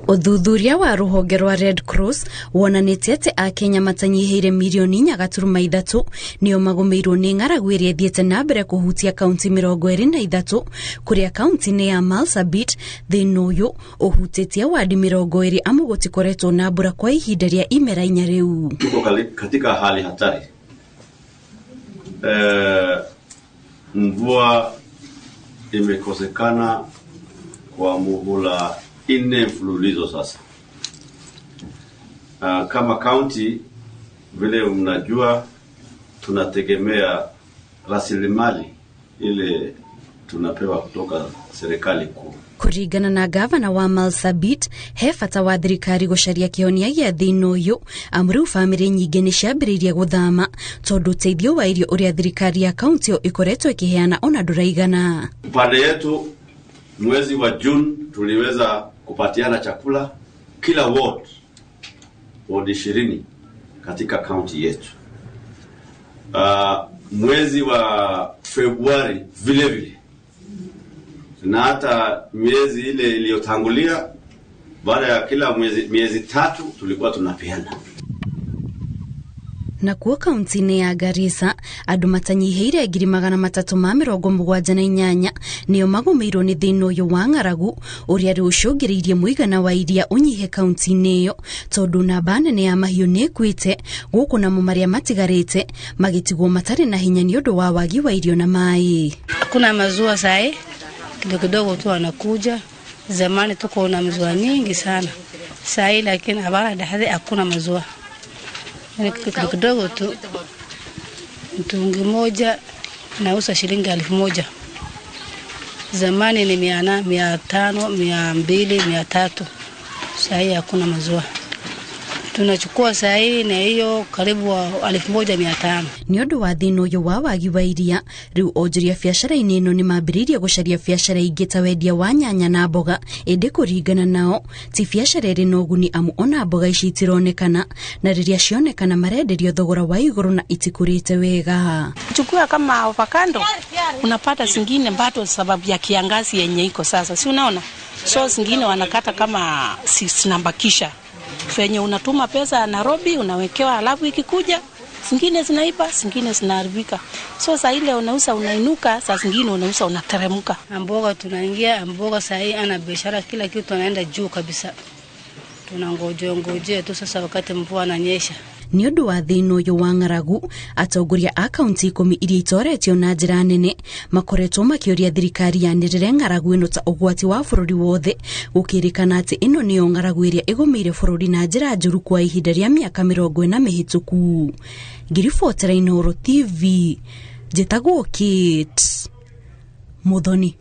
Ũthuthuria wa rũhonge rwa Red Cross wonanĩtie atĩ Akenya matanyihĩire mirioni 4.3 nĩo magũmĩirwo nĩ ng'aragu ĩrĩa ĩthiĩte na mbere kũhutia kaunti 23, kũrĩa kaunti-inĩ ya Marsabit thĩna ũyũ ũhutĩtie wadi 20 amu gũtikoretwo na mbura kwa ihinda rĩa imera 4 rĩu. Tuko katika hali hatari. Mvua imekosekana kwa muhula 4 mfululizo sasa. Kama county vile mnajua tunategemea rasilimali ile tunapewa kutoka serikali kuu. Kuringana na gavana wa Marsabit, he bata wa thirikari gũcaria kĩhonia gĩa thĩna ũyũ, amu rĩu bamĩrĩ nyingĩ nĩ ciambĩrĩirie gũthama tondũ ũteithio wa irio ũrĩa thirikari ya kaunti ĩyo ĩkoretwo ĩkĩheana ona ndũraigana. Upande yetu mwezi wa June tuliweza kupatiana chakula kila ward, ward 20 katika kaunti yetu. Mwezi wa Februari vile vile, na hata miezi ile iliyotangulia, baada ya kila miezi 3 tulikuwa tunapeana. Na kuo kaunti-inĩ ya Garissa andũ matanyihĩire 378,000 nĩo magũmĩirwo nĩ thĩna ũyũ wa ng'aragu ũrĩa rĩu ũcũngĩrĩirie mũigana wa iria ũnyihe kaunti-inĩ ĩyo tondũ namba nene ya mahiũ nĩ ĩkuĩte gũkũ namo marĩa matigarĩte magĩtigwo matarĩ na hinya nĩ ũndũ wa wagi wa irio na maĩ. Hakuna maziwa sahi, kidogo kidogo tu wanakuja. Zamani tuko na maziwa nyingi sana sahi, lakini habari hadi hakuna maziwa. Kidogo kidogo tu, mtungi moja nauza shilingi 1000. Zamani ni 400, 500, 200, 300. Sahi hakuna maziwa. Tunachukua sahi na hiyo karibu 1500. Nĩ ũndũ wa thĩna ũyũ wa wagi wa iria, rĩu onjoria biacara-inĩ ĩno nĩ mambĩrĩirie gũcaria biacara ingĩ ta wendia wa nyanya na mboga, ĩndĩ kũringana nao ti biacara ĩrĩ na ũguni amu ona mboga ici itironekana, na rĩrĩa cionekana marenderio thogora wa igũrũ na itikũrĩte wega. Chukua kama avocado unapata zingine bado sababu ya kiangazi yenye iko sasa, si unaona? So zingine wanakata kama zinabakisha. Fenye unatuma pesa Nairobi unawekewa, alafu ikikuja zingine zinaiba, zingine zinaharibika. So saa ile unauza unainuka, saa zingine unauza unateremka. Mboga tunaingia mboga saa hii ana biashara kila kitu anaenda juu kabisa. Tunangojea ngojea tu sasa wakati mvua ananyesha. Nĩ ũndũ wa thĩna ũyũ wa ng'aragu, atongoria a kaunti 10 iria itoretio na njĩra nene makoretwo makĩũria thirikari yanĩrĩre ng'aragu ĩno ta ũgwati wa bũrũri wothe, gũkĩrĩkana atĩ ĩno nĩyo ng'aragu ĩrĩa ĩgũmĩire bũrũri na njĩra njũru kwa ihinda rĩa mĩaka 40 mĩhĩtũku. Ngiribotera Inooro TV, njĩtagwo Kate Muthoni.